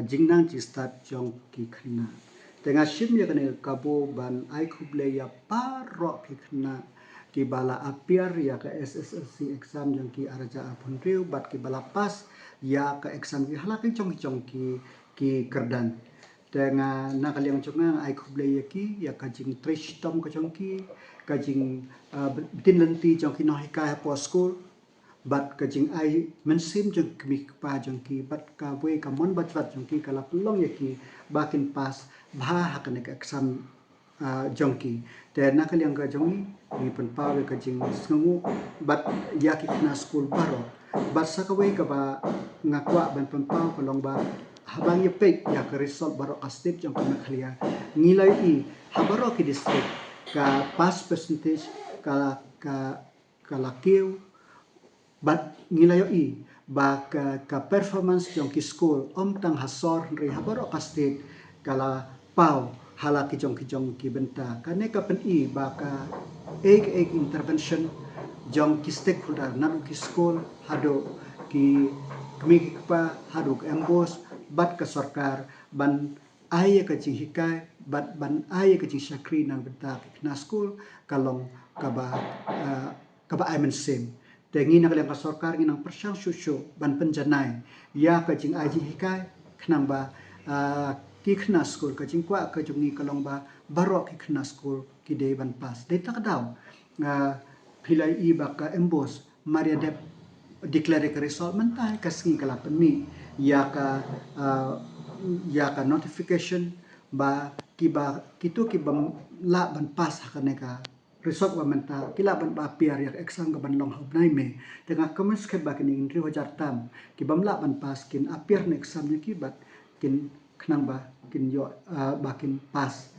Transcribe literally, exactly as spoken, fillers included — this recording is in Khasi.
jingnang jingstad jong ki khynnah. Te nga shim ïa kane ka kabu ban ai khublei ïa baroh ki khynnah kiba la appear ïa ka S S L C exam jong ki ar hajar arphew hynriew bad kiba la pass ïa ka exam ki ha la ki jong ki jong ki ki kyrdan. Te nga na ka liang jong nga nga ai khublei ïa ki ïa ka jingtrei shitom ka jong ki, ka jing uh, btin lynti jong ki nonghikai hapoh skul, bad ka jingai mynsiem jong ki kmie ki kpa jong ki bad kawei ka mon bajrot jong ki ka la pynlong ïa ki ba kin pass bha ha kane ka exam uh, jong ki. Te na ka liang ka jong ngi ngi pynpaw ïa ka jingsngewnguh bad ïa ki khynnah skul baroh. Bad sa kawei kaba nga kwah ban pynpaw ka long ba haba ngi peit ïa ka result baroh ka state jong ka Meghalaya, ngi la ïohi ha baroh ki district ka pass percentage ka ka ka la kiew. Bad ngi la ïohi ba ka, ka performance jong ki skul ym tang ha Sor hynrei ha baroh ka state ka la paw ha la ki jong ki jong ki bynta. Kane ka pyni ba ka ek ek intervention jong ki stakeholder naduh ki skul haduh ki kmie ki kpa haduh ka MBOSE bad ka sorkar ban ai ïa ka jinghikai bad ban ai ïa ka jingshakri na ka bynta ki khynnah skul ka long kaba uh, kaba ai mynsiem. Te ngi na ka liang ka sorkar ngi nang pyrshang shuh shuh ban pynjanai ïa ka jingai jinghikai khnang ba uh, ki khynnah skul. Ka jingkwah ka jong ngi ka long ba baroh ki khynnah skul ki dei ban pass. Dei ta ka daw uh, phi la ïohi ba ka MBOSE mar ïa dep declare ka result mynta ka sngi ka la pynmih ïa ka uh, ïa ka notification ba kiba kito ki bym lah ban pass ha kane ka result ba mynta ki lah ban ba appear ïa ka exam ka ban long ha u bnai May. Te nga kmen skhem ba kine hynriew hajar tam ki bym lah ban pass kin appear na exam ïa ki bad kin khnang ba kin ïoh uh, ba kin pass